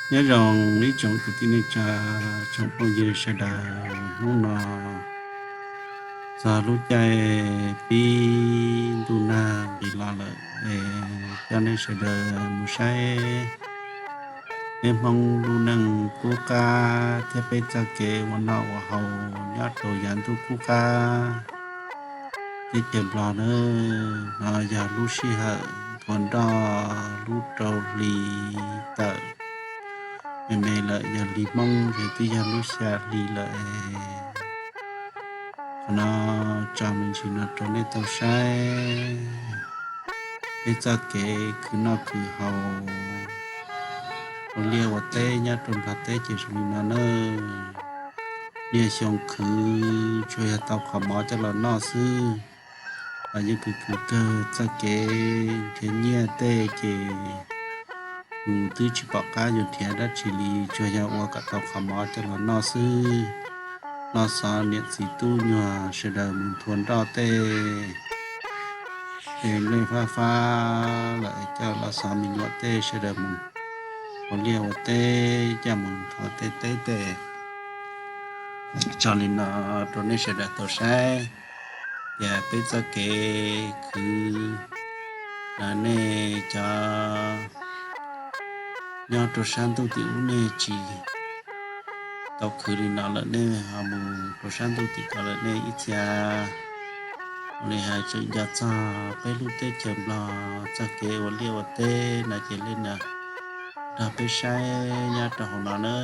Nyob zoo ib tsoom kwv tij neej tsa, tsoom phooj ywg sawv daws, hnub no txog lub caij pib ntuj nag nqis los lawm es coj nej sawv daws mus saib peb Hmoob lub neej qub qab thiab peb txoj kev ua noj ua haus nyob rau yav ntuj qub qab teb chaws Nplog na. No yog lub sij hawm nthua nroj lub rau hli tawm me me lawm, yog hli Hmoob ces twb yog lub xya hli lawm. Qhov no tso me ntsis no rau nej tau saib peb txoj kev khwv noj khwv haus ua liaj ua teb nyob rau Nplog teb ces zoo li no na. Niaj xyoo khwv tsuas yog tau qhov mov coj los noj xwb, los yeej khwv khwv kawg. Txoj kev nrhiav nyiaj tej ces yus twb tsis pom qab yus nrhiav dab tsi li, tsuas yog ua kom tau qhov mov coj los noj xwb. Los xov niam txiv tub nyuag sawv daws mus nthua nroj tej, tej nplej fab fab lawm coj los xov me nyuam tej sawv daws mus ua liaj ua teb, coj mus nthua tej teb tej. Tso li no rau nej sawv daws tau saib tias peb txoj kev khwv no nej cov nyob rau sab ntuj tim ub nej tsis tau khwv li no lawm, nej ho mus rau sab ntuj tim ko lawm nej ib txhia ua li hais tseem nco txog peb lub teb chaws Nplog txoj kev ua liaj ua teb no ces li no nrog peb saib nyob rau hauv no na,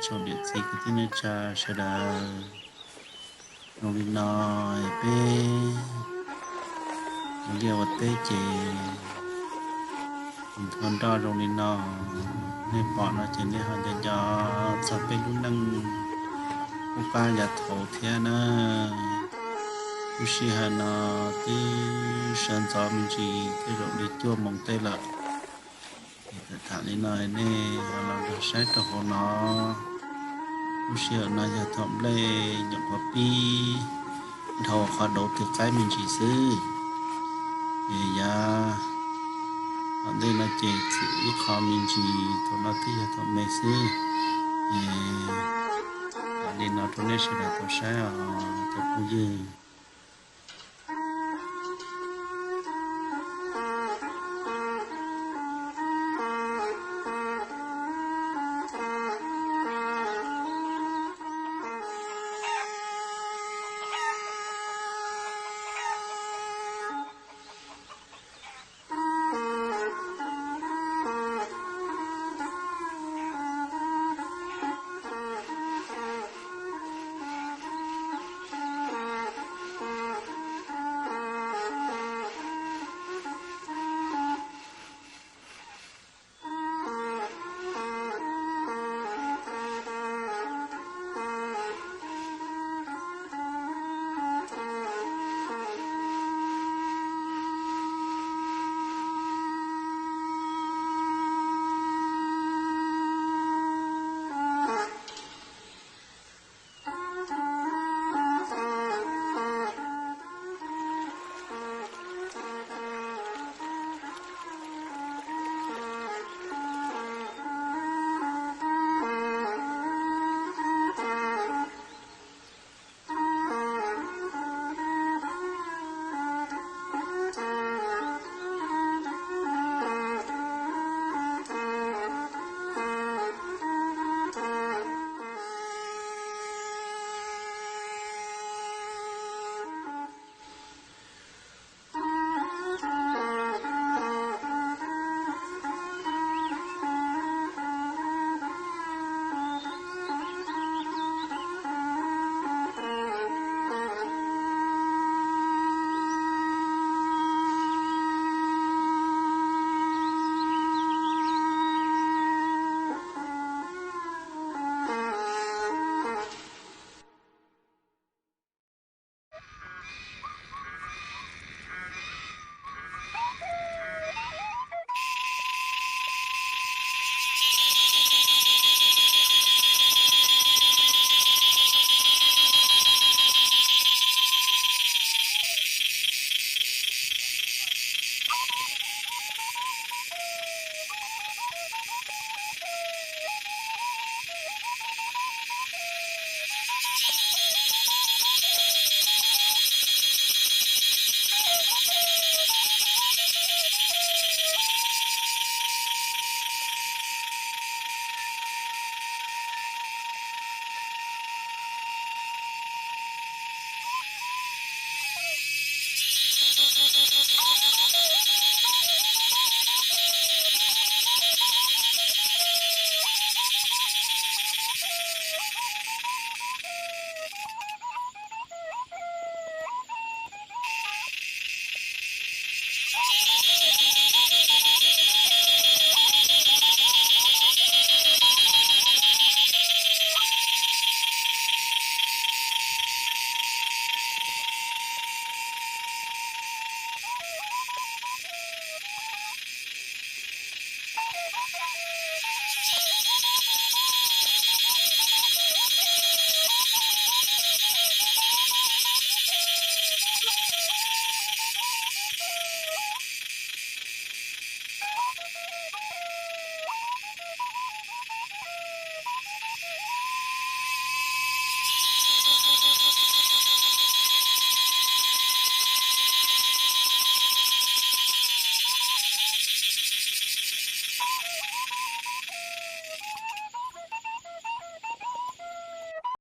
tsoom niam txiv kwv tij neej tsa sawv daws. Zoo li no peb ua liaj ua teb ces nthua nroj zoo li no, nej pom no ces nej ho nco nco txog peb lub neej qub qab yav thaum thiab na. Lub sij hawm no twb sawv ntxov me ntsis twb zaum li cuaj moos tej lawm. Tham li no nej los nrog saib rau hauv no. Lub sij hawm no yog thaum nplej nyuam qhuav pib dhau qhov dauv twg qaib me ntsis xwb. Es yav tom ntej no ces txwm ib qho me ntsis, thaum no twb yog thaum me xwb. Es tham li no rau nej sawv daws tau saib os cov phooj ywg.